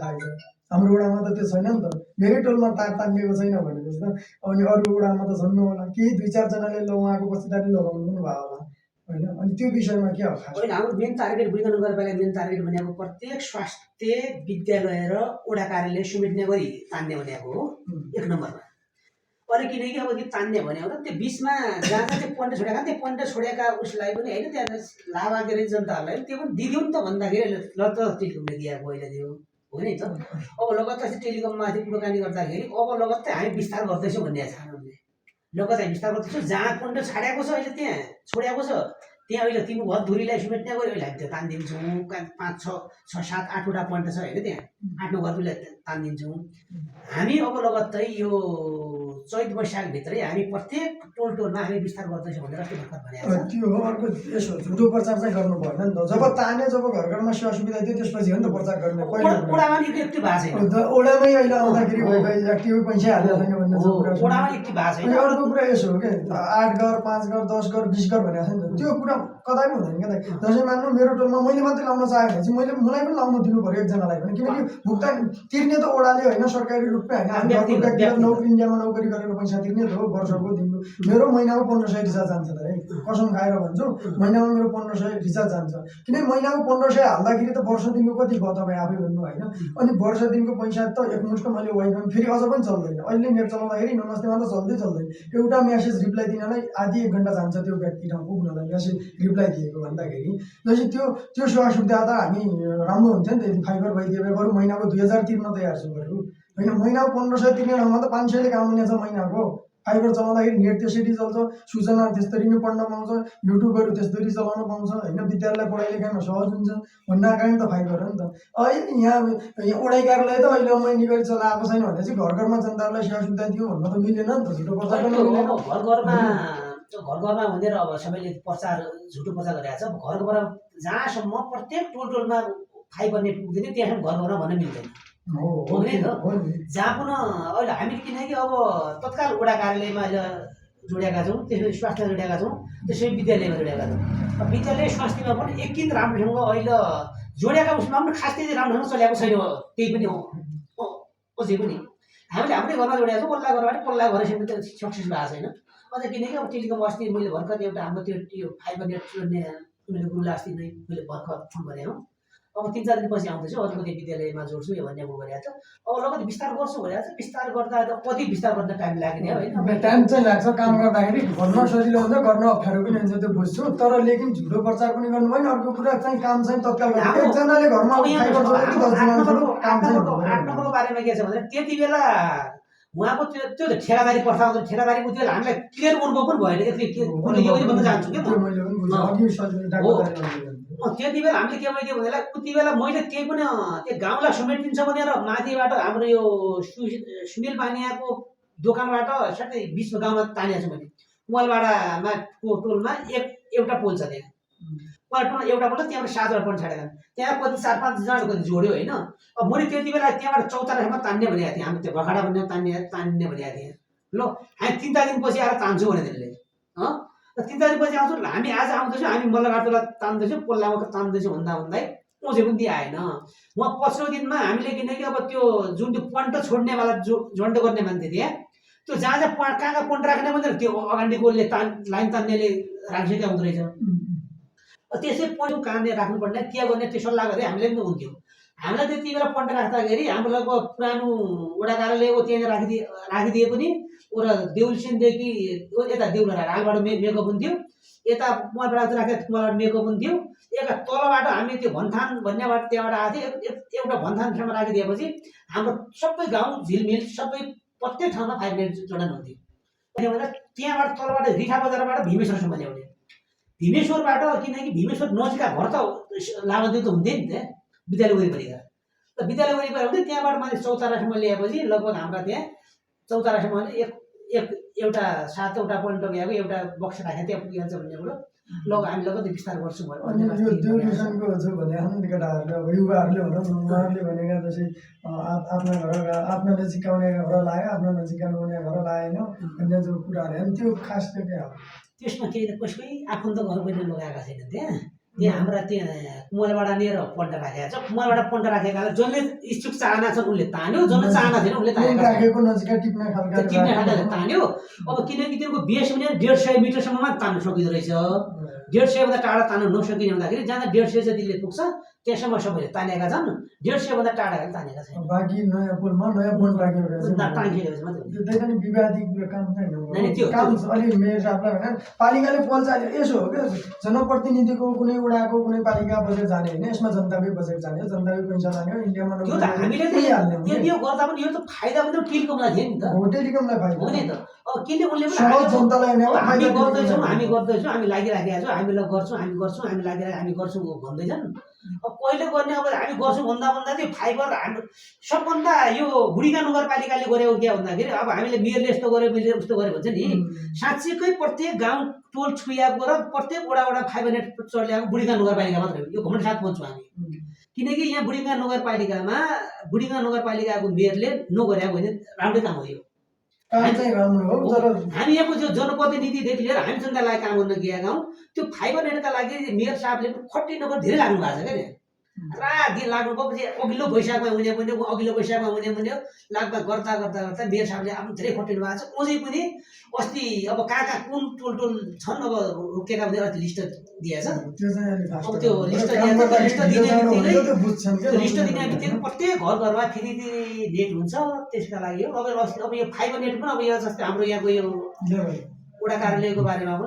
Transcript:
थाहा छ हाम्रो वडामा त त्यो छैन नि त मेरै टोलमा तार तानिएको छैन भनेपछि त अनि अरू वडामा त झन् होला केही 2-4 जनाले ल उहाँको पछिदारी लगाउनु पनि भयो होला होइन अनि त्यो विषयमा के हो खास होइन हाम्रो मेन टार्गेट बुझ्नु नगरपालिका मेन टार्गेट भनेको प्रत्येक स्वास्थ्य विद्यालय र वडा कार्यालय समेट्ने गरी तान्ने भनेको हो 1 नम्बरमा अहिले किनकि अब त्यो तान्ने भनेको त त्यो बिचमा जहाँ जहाँ त्यो पोइन्ट छोडेका त्यो पोइन्ट छोडेका उसलाई पनि होइन त्यहाँ लाभा के अरे जनताहरूलाई त्यो पनि दिदिउँ नि त भन्दाखेरि ल त टेलिकमले दिएको अहिले दियो हो नि त अब लगातार चाहिँ टेलिकममाथि कुराकानी गर्दाखेरि अब लगातार हामी विस्तार गर्दैछौँ भन्ने छ हामीले लगातार हामी विस्तार गर्दैछौँ जहाँ पोइन्ट छाडेको छ अहिले त्यहाँ छोडेको छ त्यहाँ अहिले तिम्रो घर धुरीलाई समेट्ने गऱ्यो अहिले हामी त्यो तानिदिन्छौँ 5, 6, 7, 8वटा पोइन्ट छ होइन त्यहाँ 8-9 घरलाई तानिदिन्छौँ हामी अब लगत्तै यो चैत वैशाखभित्रै हामी प्रत्येक टोलमा हामी विस्तार गर्दैछौँ भनेर अस्ति भर्खर भनेको छ त्यो हो अर्को यसो झुटो प्रचार चाहिँ गर्नु भएन नि त जब ताने जब घर घरमा सेवा सुविधा दियो त्यसपछि हो नि त प्रचार गर्ने पहिला ओडामा नि एक्टिभ भएको छैन ओडामै अहिले आउँदाखेरि एक्टिभ पैसा हालेको छैन भन्ने छ कुरा ओडामा एक्टिभ भएको छैन अनि अर्को कुरा यसो हो के 8 घर 5 घर 10 घर 20 घर भनेको छ नि त त्यो कुरा कदापि हुँदैन क्या त जसै मान्नु मेरो टोलमा मैले मात्रै लाउन चाहेँ भने चाहिँ मलाई पनि लाउन दिनु पर्यो एकजनालाई पनि किनकि भुक्तान तिर्ने त ओडाले होइन सरकारी रूपमै होइन व्यक्तिगत नौकरी इन्डियामा नौकरी गरेको पैसा तिर्ने त हो वर्षको दिनको मेरो महिनाको 1500 रिचार्ज जान्छ त है कसम खाएर भन्छु महिनामा मेरो 1500 रिचार्ज जान्छ किनकि महिनाको 1500 हाल्दाखेरि त वर्ष दिनको कति भयो तपाईँ आफै भन्नु होइन अनि वर्ष दिनको पैसा त एकमुष्ट मैले वाइफाई फेरि अझ पनि चल्दैन अहिले नेट चलाउँदाखेरि नमस्तेमा त चल्दैन एउटा मेसेज रिप्लाई दिनलाई आधी 1 घन्टा जान्छ त्यो व्यक्ति ठाउँ पुग्नलाई मेसेज रिप्लाई दिएको भन्दाखेरि जस्तै त्यो सेवा सुविधा त हामी राम्रो हुन्छ नि त यदि फाइबर भइदिए भए बरु महिनाको 2000 तिर्न तयार छु बरु होइन महिनाको 1500 तिर्ने ठाउँमा त 500ले काम हुने छ महिनाको फाइबर चलाउँदाखेरि नेट त्यसरी चल्छ सूचना त्यसरी नै पढ्न पाउँछ युट्युबहरू त्यसरी चलाउन पाउँछ होइन विद्यालय पढाइ लेखाइमा सहज हुन्छ भन्ने कारण त फाइबर हो नि त अहिले यहाँ ओडाइ कार्यालय त अहिले मैले गरी चलाएको छैन भने चाहिँ घर घरमा जनतालाई सेवा सुविधा दियो भन्न त मिलेन नि त झुटो प्रचार गर्न मिलेन घर घरमा भनेर अब सबैले प्रचार झुटो प्रचार गरिरहेको छ घर घरमा जहाँसम्म प्रत्येक टोलमा फाइबर नेट पुग्दैन त्यहाँसम्म घर घरमा भन्न मिल्दैन हो नि त जहाँ पनि अहिले हामीले किनकि अब तत्काल वडा कार्यालयमा अहिले जोडेका छौँ त्यसपछि स्वास्थ्यमा जोडेका छौँ त्यसपछि विद्यालयमा जोडेका छौँ विद्यालय स्वास्थ्यमा पनि एकदिन राम्रोसँग अहिले जोडेका उसमा पनि खास त्यति राम्रोसँग चलेको छैन त्यही पनि हो अझै पनि हामीले हाम्रै घरमा जोडेका छौँ पल्ला घरसम्म त सक्सेस भएको छैन अझ किनकि अब टेलिकम अस्ति मैले भर्खर एउटा हाम्रो त्यो फाइबर नेट जोड्ने उनीहरूले गुरुलाई अस्ति नै मैले भर्खर फोन गरेँ हो अब 3-4 दिनपछि आउँदैछु अरूको त्यो विद्यालयमा जोड्छु यो भन्ने गरेको छ अब लगत विस्तार गर्छु भनेर चाहिँ विस्तार गर्दा त कति विस्तार गर्न टाइम लाग्ने होइन टाइम चाहिँ लाग्छ काम गर्दाखेरि गर्न सजिलो हुन्छ गर्न अप्ठ्यारो पनि हुन्छ त्यो बुझ्छु तर लेकिन झुटो प्रचार पनि गर्नु भएन अर्को कुरा चाहिँ काम चाहिँ तत्काल एकजनाले घरमा फाइबर जोडेको 10 जनाको काम चाहिँ 8 नम्बरको बारेमा के छ भने त्यति बेला उहाँको त्यो ठेकादारी प्रस्ताव ठेकादारीको त्यो हामीलाई क्लियर गर्नु पनि भएन यति यो पनि भन्न चाहन्छु के त्यति बेला हामीले के भइदियो भनेलाई उति बेला मैले केही पनि त्यो गाउँलाई समेटिन्छ भनेर माथिबाट हाम्रो यो सुनिल बानियाको दोकानबाट सट्टै बिचमा गाउँमा तानेको छु मैले कुमालबाडामा टोलमा एउटा पोल छ त्यहाँ टोलमा एउटा पोल त्यहाँबाट 7वटा पोल छाडेका त्यहाँ कति 4-5 जना कति जोड्यो होइन अब मैले त्यति बेला त्यहाँबाट चौतारासम्म तान्ने भनेको थिएँ हामी त्यो भखाडा भन्ने तान्ने भनेको थिएँ ल हामी 3-4 दिनपछि आएर तान्छौँ भने त्यसले 3-4 दिनपछि आउँछु हामी आज आउँदैछौँ हामी मल्लघाटलाई तान्दैछौँ पल्लामा तान्दैछौँ भन्दै पहुँचे पनि दिए आएन उहाँ पछिल्लो दिनमा हामीले किनकि अब त्यो जुन त्यो पोइन्ट छोड्नेवाला जोइन्ट गर्ने मान्छे थिए त्यो जहाँ कहाँ पोइन्ट राख्ने भनेर त्यो अगाडिकोले लाइन तान्नेले राखिसकेको हुँदो रहेछ त्यसै पोइन्ट कहाँनिर राख्नुपर्ने के गर्ने त्यो सल्लाह गरे हामीले पनि हुन्थ्यो हामीलाई त्यति बेला पोइन्ट राख्दाखेरि हाम्रो पुरानो वडा कार्यालयको त्यहाँ राखिदिए पनि उता देउलसिनदेखि यता देउला रालबाट मेकअप हुन्थ्यो यता कुमारबाट राखेर कुमारबाट मेकअप हुन्थ्यो एक तलबाट हामी त्यो भन्थान भन्नेबाट त्यहाँबाट आएको थियो एउटा भन्थानसम्म राखिदिएपछि हाम्रो सबै गाउँ झिलमिल सबै प्रत्येक ठाउँमा 5 मिनट जोडान हुन्थ्यो किनभने त्यहाँबाट तलबाट रिठा बजारबाट भीमेश्वरसम्म ल्याउने भीमेश्वरबाट किनकि भीमेश्वर नजिकका घर त लाभान्वित त हुन्थ्यो नि त विद्यालय वरिपरिका त विद्यालय वरिपरि हुँदै त्यहाँबाट मैले चौतारासम्म ल्याएपछि लगभग हाम्रा त्यहाँ चौतारासम्म एउटा 7वटा पोइन्ट गएको एउटा बक्स राखेको त्यहाँ पुगिहाल्छ भन्ने कुरो हामी लगत विस्तार गर्छौँ यो ट्युसनको जो भने केटाहरूले अब युवाहरूले भनौँ उहाँहरूले भनेका जस्तै आफ्नो नजिकाउने घर लायो आफ्नो नजिकाउने घर लाएन भन्ने जो कुराहरू त्यो खास त्यो के हो त्यसमा केही कसकै आफन्त घर पनि लगाएका छैन त्यहाँ त्यहाँ हाम्रा त्यहाँ कुमलबाट लिएर पन्टा राखेको छ कुमलबाट पन्टा राखेकालाई जसले इच्छुक चाहना छन् उनले तान्यो जसले चाहना छैन उनले प्लेन तानेका छन् राखेको नजिकै टिप्ने खालका टिप्ने खालकाले तान्यो अब किनकि तिनीहरूको बेस पनि 150 मिटरसम्म मात्र तान्न सकिँदो रहेछ 150 भन्दा टाढा तान्न नसकिने हुँदाखेरि जहाँ 150 जतिले पुग्छ त्यसम्म सबैले तानेका छन् 150 भन्दा टाढा गएर तानेका छैन बाँकी नयाँ पुलमा नयाँ पुल राखेको रहेछ टाँगिएको छ मात्रै त्यो त्यही पनि विवादित कुरा काम छैन होइन, त्यो- काम अलि मेयर साहबलाई होइन पालिकाले पोल्छ अहिले यसो हो क्या जनप्रतिनिधिको कुनै वडाको कुनै पालिका बजेट जाने होइन यसमा जनताकै बजेट जाने हो जनताकै पैसा जाने हो इन्डियामा त्यो त हामीले त यो गर्दा पनि यो त फाइदा पनि टेलिकमलाई थियो नि त हो टेलिकमलाई फाइदा हो नि त अब किनले उनले पनि सहज जनतालाई नै हो, अब हामी फाइदा गर्दैछौँ टेलिकमलाई। हामी गर्दैछौँ हामी लागिराखेका छौँ हामी ल गर्छौँ हामी लागिरहेको हामी गर्छौँ भन्दैछन् अब पहिले गर्ने अब हामी गर्छौँ भन्दा भन्दा चाहिँ फाइबर हाम्रो सबभन्दा यो बुढीका नगरपालिकाले गरेको के भन्दाखेरि अब हामीले मेयरले यस्तो गर्यो मेयरले उस्तो गर्यो भन्छ नि साँच्चीकै प्रत्येक गाउँ टोल छुयाएको र प्रत्येक वडा फाइबर नेट चढ्याएको बुढीका नगरपालिका मात्रै हो यो घमण्ड साथ भन्छौँ हामी किनकि यहाँ बुढीका नगरपालिकाको मेयरले नगरेको होइन राम्रै काम हो यो काम चाहिँ राम्रो हो तर हामी यहाँको जो जनप्रतिनिधिदेखि लिएर हामी जनतालाई काम गर्न गएका हौँ त्यो फाइबर नेटका लागि मेयर साहबले पनि खट्टी नगर धेरै लाग्नु भएको छ क्या त्यहाँ रात दिन लाग्नु भएपछि अघिल्लो वैशाखमा हुने पनि अघिल्लो वैशाखमा हुने पनि लाग्दा गर्दा मेयर साहबले आफ्नो धेरै खटिनु भएको छ अझै पनि अस्ति अब कहाँ कुन टोल छन् अब रोकेका भने अस्ति लिस्ट दिएछ त्यो चाहिँ अलि फास्ट अब त्यो लिस्ट काम गर्दाखेरि लिस्ट दिने ढिलो जानु बित्तिकै हुन्छ, त्यो बुझ्छन् क्या त्यो लिस्ट दिने बित्तिकै प्रत्येक घरमा फेरि नेट हुन्छ त्यसका लागि हो अब यो फाइबर नेट पनि अब यहाँ जस्तै हाम्रो यहाँको यो ले भाइ। वडा कार्यालयको बारेमा पनि